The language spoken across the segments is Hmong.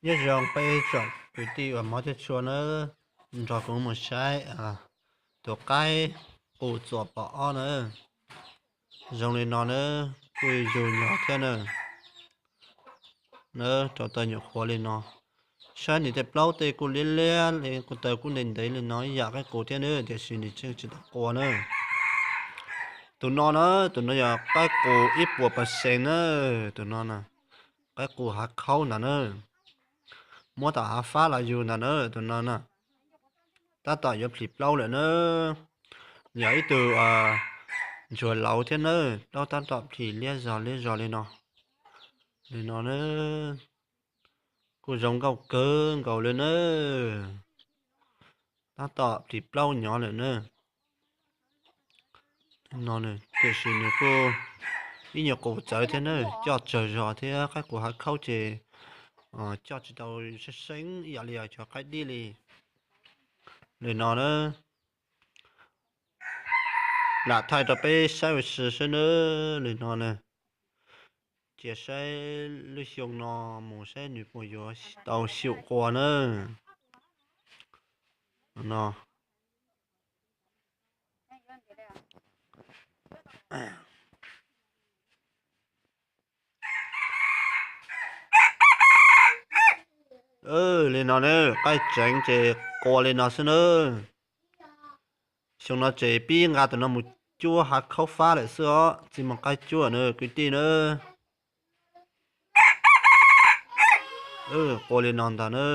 Nyob zoo peb tsoom kwv tij uas hmov thiab tshua nawb, nrog kuv mus saib tus qaib qus txuam pom ob nawb. Zoo li no nawb, kuj yug nyog thiab nawb. Nawb, rau taws nyuam qhuav li no. Saib nws tej plaub tej kuj liab liab li, kuj taws kuj ntev ntev li no ib yam qaib qus thiab nawb, tiam sis nws tseem tsis tau qua nawb. Tus no na, tus no yog qaib qus ib puas pas xees na, tus no na, qaib qus hav khaub ntag na. Muab tom hav fab los yug ntag na, tus no na. Tab tom yuav plhis plaub lawm na. Yog ib tug ntsuag laus thiab na, plaub tab tom plhis liab zog liab zog li no. Li no na, kuj zoo nkauj kawg nkaus li na. Tab tom plhis plaub nyob lawm na. No, tiam sis nws kuj ib nyuag qus txawv thiab na, coj tsawg zog thiab, qaib qus hav khaub ces coj tsis tau seeb seeb ib yam li cov qaib dib li. Li no na, lam thaij rau peb saib ua si xwb na. Li no na, cia saib lub xyoo no mus saib nws puas yuav tau xyum qua na. No, li no na, qaib tseev ces qua li no xwb na. Xyoo no ces pib nqa tus no mus cuab hav khaub fab lawm xwb os, tsis muaj qaib cuab na kwv tij na. Qua li no ntag na.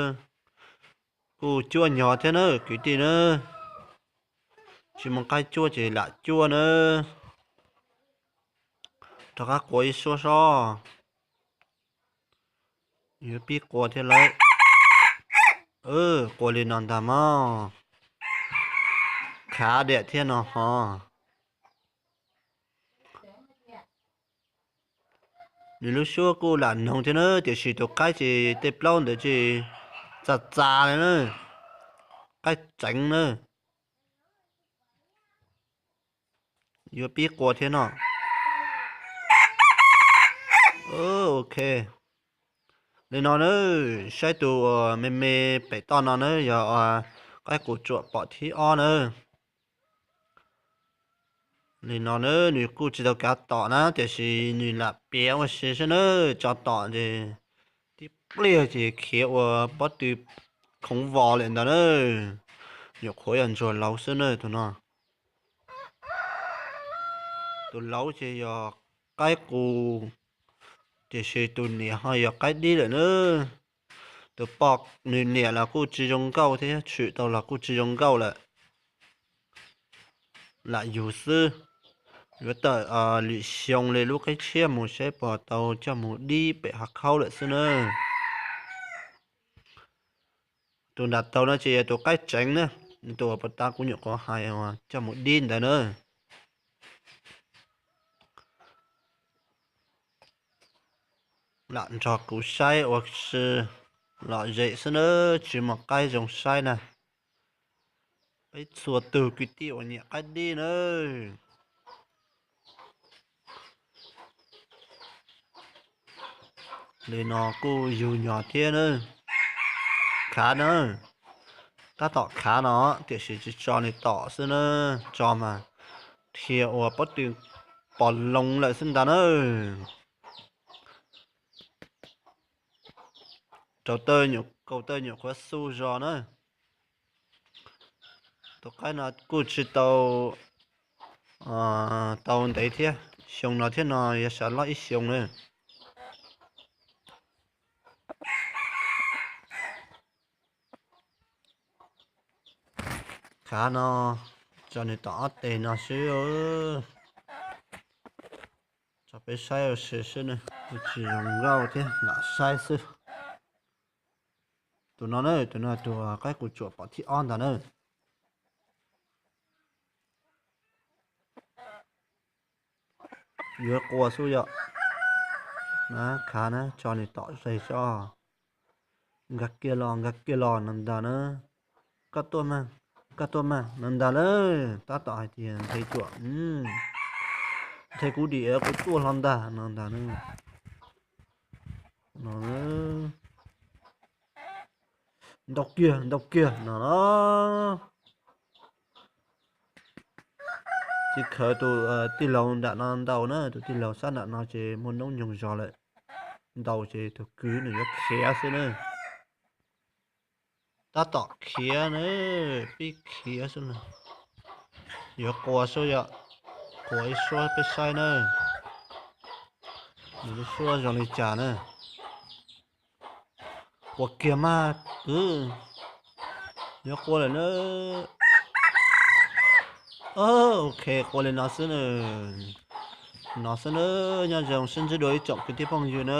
Kuj cuab nyog thiab na kwv tij na. Tsis muaj qaib cuab ces lam cuab na. Rov qab qua ib suab sob. Yuav pib qua thiab lawm. Qua li no ntag mog. Khav diam thiab no ho. Nws lub suab kuj lam noog thiab na, tiam sis tus qaib ces tej plaub ntawd ces txas txas li na. Qaib tseev na. Yuav pib qua thiab no. Ok. Li no na, saib tus me me pem toj no na yog qaib qus tsuam pom thib ob na. Li no na, nws kuj tsis tau kav tom na, tiam sis nws lam piav ua si xwb na, tso tom ces tib pliag ces khiav ua pob tw khoov vos lawm ntag na. Nyuam qhuav yog ntsuag laus xwb na tus no. Tus laus ces yog qaib qus, tiam sis tus niam ho yog qaib dib lawm na. Tus poj nws niam los kuj tsis zoo nkauj thiab, tshwm tau los kuj tsis zoo nkauj lawm. Lam yug xwb, yuav tawm lwm xyoo li lub qib tshiab mus saib puas tau coj mus dib pem hav khaub lawm xwb na. Tus nram taug no ces yog tus qaib tseev na, tus uas puag ta kuv nyuam qhuav hais coj mus dib ntawd na. Lam nrog kuv saib ua si lom zem xwb na, tsis muaj qaib zoo saib na. Peb txhua tus kwv tij uas nyiam qaib dib na. Li no kuj yug nyog thiab na. Khav na, tab tom khav no, tiam sis tsis tso nws tom xwb na, tso mas dhia ua pob tw pos loo lawm xwb ntag na. Rau tawj nyuam, kaus tawj nyuam qhuav xu zos na. Tus qaib no kuj tsis tau, tau ntev thiab, xyoo no thiab no yog sawv loj ib xyoo na. Khav no, tso nws tom ob teg no xwb. Tso peb saib ua si xwb na, tsis zoo nkauj thiab lam saib xwb. Tus no na, tus no tus qaib qus tsuam pom thib ob ntag na. Yuav qua xwb yom. Na, khav na, tso nws tom zes tso. Nkag kiag los, nkag kiag los no ntag na. Koj tuaj mas, koj tuaj mas no ntag na. Tab tom hais tias nthe cuam, nthe kuv dim kuv tuaj hlo ntag no ntag na. No, Ntau kiag ntau kiag no na. Ces khaws tus tij laug nram no ntau na, tus tij laug sab nram no ces muaj noob nyoog zog lawm. Ntau ces tus kwv nws yuav khiav xwb na. Tab tom khiav na, pib khiav xwb na. Yuav qua suab yom, qua ib suab peb saib na. Nws lub suab zoo li cas na. Qua kiag mas kwv, yuav qua lawm na. Ok, qua li no xwb na. No xwb na, nyob zoo sib ntsib dua ib tsoom kwv tij phooj ywg na.